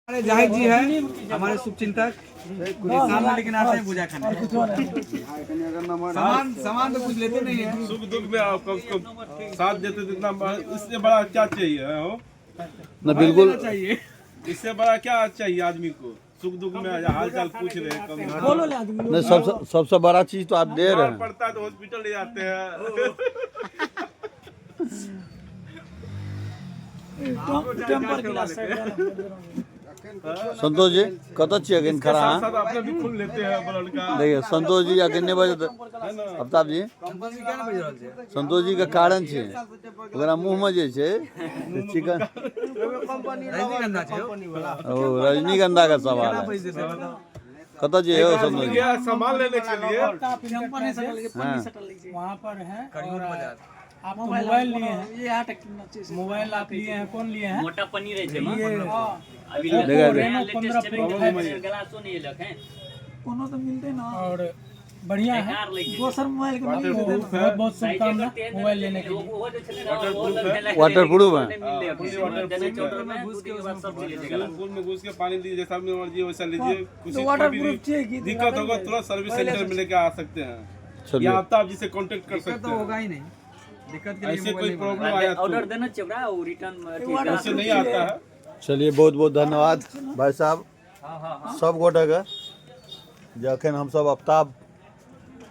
हमारे जाहिद जी है, हमारे शुभचिंतक, ये सामने लेकिन आते हैं पूजा खाने। सामान सामान तो कुछ लेते नहीं है। सुख दुख में आप कम से कम साथ देते तो इतना इससे बड़ा क्या चाहिए है हो? ना बिल्कुल। चाहिए। इससे बड़ा क्या चाहिए आदमी को? सुख दुख में हाल चाल पूछ रहे हैं कम से कम। नहीं, सबसे सबसे बड़ा चीज तो आप दे रहे बीमार हैं। पड़ता है तो हॉस्पिटल ले जाते हैं। संतोष जी, कतऽ छियै अखन खड़ा साथ अहाँ? साथ अपना भी खून लेते हैं ब्लड का। देखियौ, संतोष जी अखन नहि बजत। आफ्ताब जी। कंपनी क्या ना बज रहल छै। संतोष जी के कारण छै, ओकरा मुँह में जे छै से चिकन रजनीगंधा छै यौ। ओ रजनीगंधा के सवाल है। पैसे देतै बताउ। कतऽ छियै यौ संतोष जी? गया सामान लेने के लिए। हाँ। वहाँ पर है। करियोन और बाजार। आप तो मोबाइल लिए हैं, मोबाइल आप लिए हैं, कौन लिए हैं? मोटा पनीर रहै छै ये अभी। देखा। रेनो 15 प्रो ग्लासो नहि एलक हैं। और बढ़िया है। बेकार लागि गेलै। वाटर प्रूफ है। बहुत बहुत शुभकामना मोबाइल लेने के लिए। वाटर प्रूफ है? स्विमिंग पूल में घुस के पानी लीजिए, जैसा भी मर्जी वैसा लीजिए। कुछ भी दिक्कत होगा, तुरंत सर्विस सेंटर में लेके आ सकते हैं चलिए। या आफ्ताब जी से कांटेक्ट कर दिक्कत सकते तो होगा हैं। ही नहीं, दिक्कत के लिए ऐसे मोबाइल कोई नहीं बनाया। प्रॉब्लम आया तो ऑर्डर देना छै ओकरा, ओ रिटर्न। वैसे नहीं आता है। चलिए, बहुत बहुत धन्यवाद भाई साहब, सब गोटेके जे अखन हमसब आफ्ताब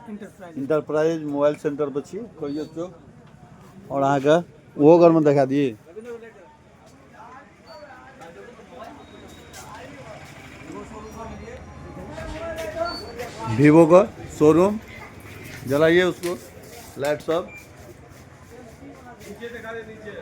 इंटरप्राइज मोबाइल सेंटर पर छी, करियो चौक। और अहाँके ओहो घरमे देखा दिए। वीवो का शोरूम जलाइए उसको, लाइट सब। नीचे दिखा दे, नीचे।